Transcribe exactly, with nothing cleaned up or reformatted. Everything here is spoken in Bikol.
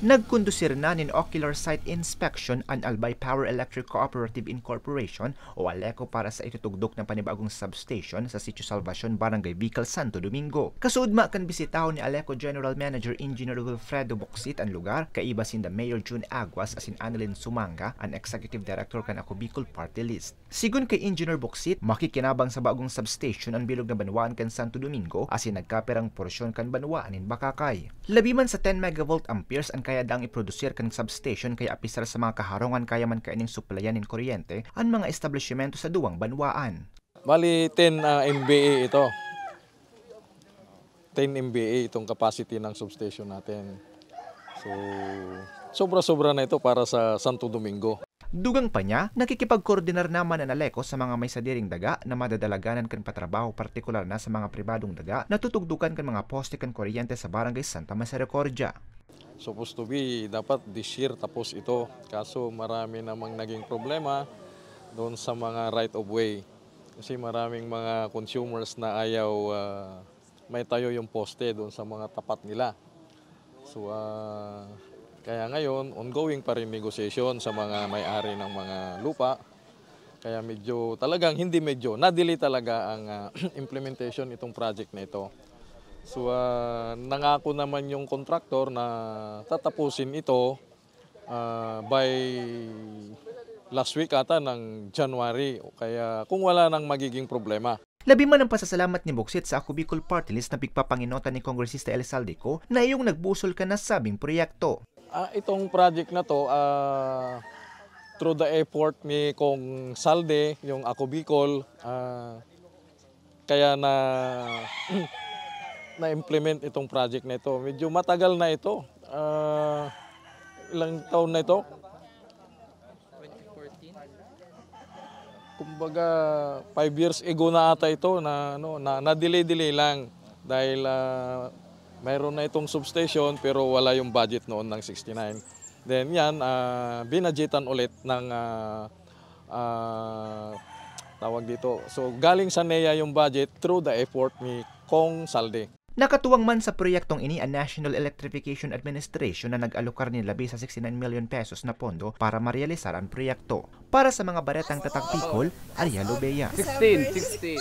Nagkondusir na nin ocular site inspection an Albay Power Electric Cooperative Incorporation o ALECO para sa itutugdok na panibagong substation sa Sitio Salvacion, Barangay Bicol, Santo Domingo. Kasuodma kan bisitahon ni ALECO General Manager Engineer Wilfredo Bocsit an lugar, kaiba sinda Mayor Jun Aguas asin Annalyn Sumanga, an Executive Director kan Ako Bicol Party List. Sigon kay Engineer Bocsit, makikinabang sa bagong substation an bilog na banwaan kan Santo Domingo asin nagkapirang porsyon kan banwaan nin Bacacay. Labi man sa ten megavolt amperes an kaya daang iprodusir kan substation, kaya apisar sa mga kaharungan kaya man kaining suplayan nin kuryente an mga establisimento sa duwang banwaan. Bali, ten, ah, M V A ito. Ten M V A itong capacity ng substation natin. So, sobra-sobra na ito para sa Santo Domingo. Dugang pa niya, nakikipagkoordinar naman an ALECO sa mga may sadiring daga na madadalaganan kan patrabaho, partikular na sa mga pribadong daga na tutugdokan kan mga poste kan kuryente sa Barangay Santa Misericordia. Supposed to be, dapat this year tapos ito. Kaso marami namang naging problema doon sa mga right of way. Kasi maraming mga consumers na ayaw, ah, may tayo yung poste doon sa mga tapat nila. So, ah, kaya ngayon, ongoing pa rin negosasyon sa mga may-ari ng mga lupa. Kaya medyo, talagang hindi medyo, na-delay talaga ang, ah, implementation itong project na ito. So, ah, nangako naman yung contractor na tatapusin ito, ah, by last week ata ng January. Kaya kung wala nang magiging problema. Labi man ang pasasalamat ni Bocsit sa Ako Bicol Party List na pigpapangenotan ni Kongresista Elizalde Co na iyong nagbusol kan nasabing proyekto. Ah, itong project na 'to, ah, through the effort ni Kong Salde, yung Ako Bicol, ah, kaya na, na-implement itong project na ito. Medyo matagal na ito. Ah, ilang taon na ito? Kumbaga, five years ago na ata ito na, ano, na, na-delay-delay lang dahil, ah, mayroon na itong substation pero wala yung budget noon ng sixty-nine. Then yan, ah, binadgetan ulit ng, ah, ah, tawag dito. So, galing sa NEA yung budget through the effort ni Kong Salde. Nakatuwang man sa proyektong ini an National Electrification Administration na nag-alokar nin labi sa sixty-nine million pesos na pondo para marealisar an proyekto. Para sa mga baretang Tatak Bicol, Ariel Obeya. Sixteen, sixteen.